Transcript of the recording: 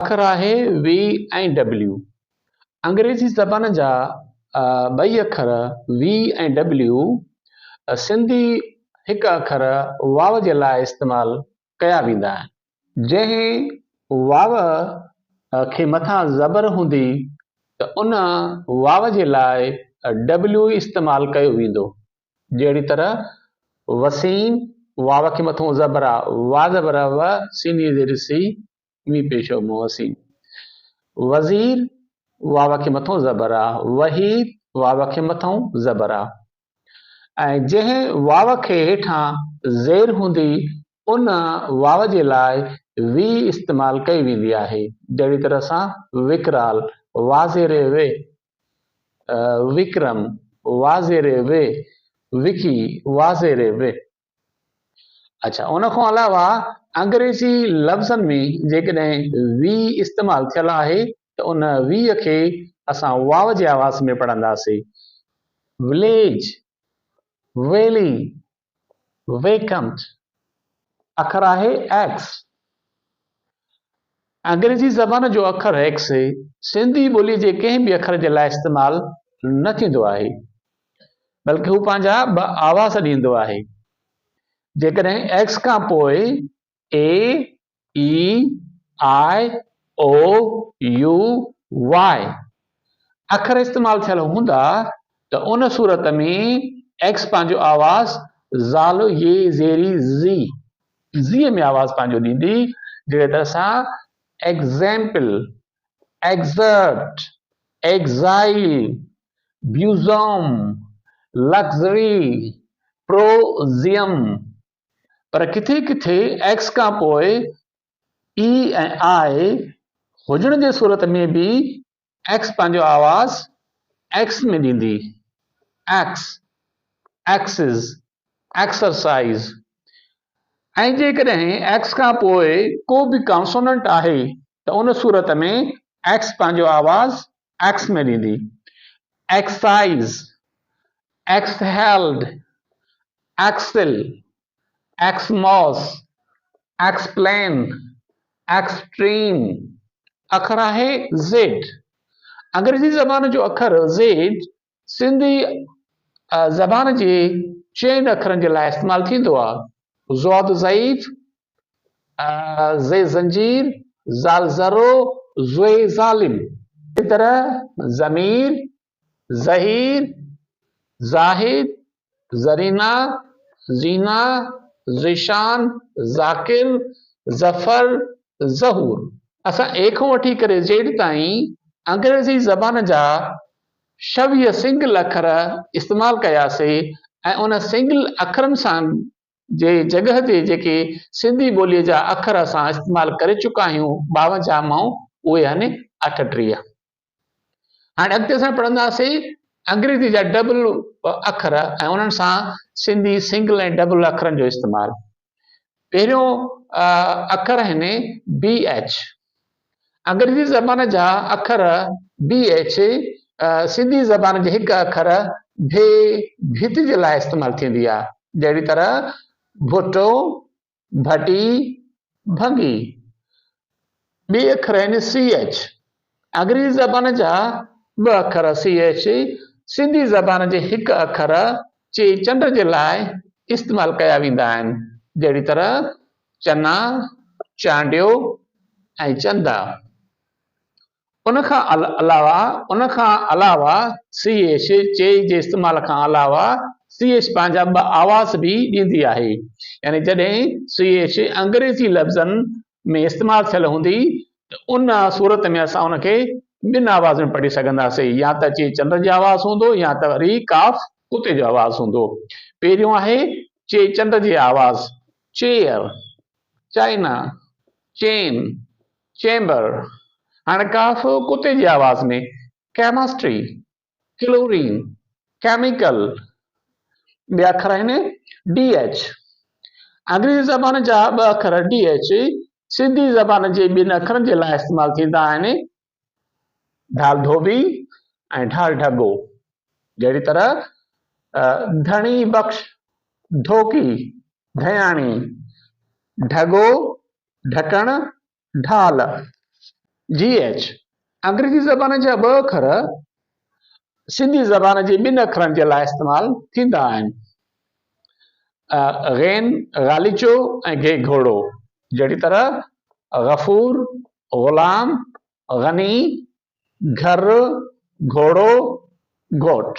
اکر آهي V ۽ W. انگريزي زبان جا ٻئي اکر وي ۽ ڊبليو سنڌي هڪ اکر واو جي لاء استعمال ڪيا ويندا آهن. جنهن واو کي مٿان زبر هوندي ته ان واو جي لاء ڊبليو استعمال ڪيو ويندو. جهڙي طرح وسيم، واو کي مٿون زبر آ، وا زبر و، سين زير سي، ميم پيش او مون وسيم. وزير، واو کي مٿون زبر آ، وحيد، واو کي مٿون زبر آ. ۽ جنهن واو کي هيٺان زير هوندي ان واو جي لاء وي استعمال ڪئي ويندي آهي. جهڙي طرح سان وڪرال، وا زير وي، وڪرم، وا زير وي، وڪي، وا زير وي. اڇا ان کان علاوه انگريزي لفظن ۾ جيڪڏهن وي استعمال ٿيل آهي ته ان وي کي اسان واو جي آواز ۾ پڙهنداسين. وليج، ويلي، ويڪنٽ. اکر آهي ايڪس. انگريزي زبان جو اکر ايڪس سنڌي ٻولي جي ڪنهن به اکر جي لاء استعمال نه ٿيندو آهي، بلڪه هو پنهنجا ٻه آواز ڏيندو آهي. جيڪڏهن ايڪس کان پوء اي، اي، آء، او، يو، واء اکر استعمال ٿيل هوندا ته ان صورت ۾ ايڪس پنهنجو آواز زال يي زيري زي، زي ۾ آواز پنهنجو ڏيندي، جهڙي طرح سان example, exert, exile, bosom, luxury, prozium. پر ڪٿي ڪٿي ايڪس کان پوء اي ۽ آء هجڻ جي صورت ۾ به ايڪس پنهنجو آواز ايڪس ۾ ڏيندي، ايڪس، ايڪسز، ايڪسرسائيز، ۽ جيڪڏهن ايڪس کان پوء ڪو به ڪانسوننٽ آهي ته ان صورت ۾ ايڪس پنهنجو آواز ايڪس ۾ ڏيندي، ايڪسائيز، ايڪسهيلڊ، ايڪسل، ايڪسماس، ايڪسپلين، ايڪسٽريم. اکر آهي زيڊ. انگريزي زبان جو اکر زيڊ سنڌي زبان جي چئن اکرن جي لاء استعمال ٿيندو آهي. ضاد ضعيف، زي زنجير، زال ذرو، زوي ظالم. اهڙي طرح ضمير، ظهير، زاهد، زرينا، زينا، ذيشان، ذاڪر، ظفر، ظهور. اسان اي کان وٺي ڪري زيڊ تائين انگريزي زبان جا 26 سنگل اکر استعمال ڪياسي ۽ ان سنگل اکرن سان جي جڳهه تي جيڪي سنڌي ٻوليء جا اکر اسان استعمال ڪري چڪا آهيون 52 مان اهي آهن 38. هاڻي اڳتي اسان پڙهنداسين انگريزي جا ڊبل اکر ۽ انهن سان سنڌي سنگل ۽ ڊبل اکرن جو استعمال. پهريون اکر آهن بي ايڇ. انگريزي زبان جا اکر بي ايڇ سنڌي زبان جي هڪ اکر ڀي ڀت جي لاء استعمال ٿيندي آهي. جهڙي طرح ڀٽو، ڀٽي، ڀنگي. ٻي اکر آهن سي ايڇ. انگريزي زبان جا ٻه اکر سي ايڇ سنڌي زبان جي هڪ اکر چي چنڊ جي لاء استعمال ڪيا ويندا آهن، جهڙي طرح چنا، چانڊيو ۽ چندا. ان کان علاوه ان کان علاوه سي ايڇ چي جي استعمال کان علاوه سي ايڇ پنهنجا ٻه آواز به ڏيندي آهي يعني جڏهن سي ايڇ انگريزي لفظن ۾ استعمال ٿيل هوندي ته ان صورت ۾ اسان ان کي ٻن آوازن ۾ پڙهي سگهنداسين يا ته چي چنڊ جو آواز هوندو يا ته وري ڪاف ڪتي جو آواز هوندو. پهريون آهي چي چنڊ جي آواز، چيئر، چائنا، چين، چيمبر، هاڻي ڪاف ڪتي جي آواز ۾، ڪيمسٽري، ڪلورين، ڪيميڪل، ٻيا اکر آهن ڊي ايڇ. انگريزي زبان جا ٻه اکر ڊي ايڇ سنڌي زبان جي ٻن اکرن جي لاء استعمال ٿيندا آهن، ڍال ڌوٻي ۽ ڍال ڍڳو. جهڙي طرح ڌڻي بخش ڌوڪي، ڌياڻي، ڍڳو، ڍڪڻ، ڍال. جي ايڇ، انگريزي زبان جا ٻه اکر سنڌي زبان جي ٻن اکرن جي لاء استعمال ٿيندا آهن. غين غاليچو ۽ گي گهوڙو. جهڙي طرح غفور، غلام، غني، گهر، گهوڙو، گهوٽ.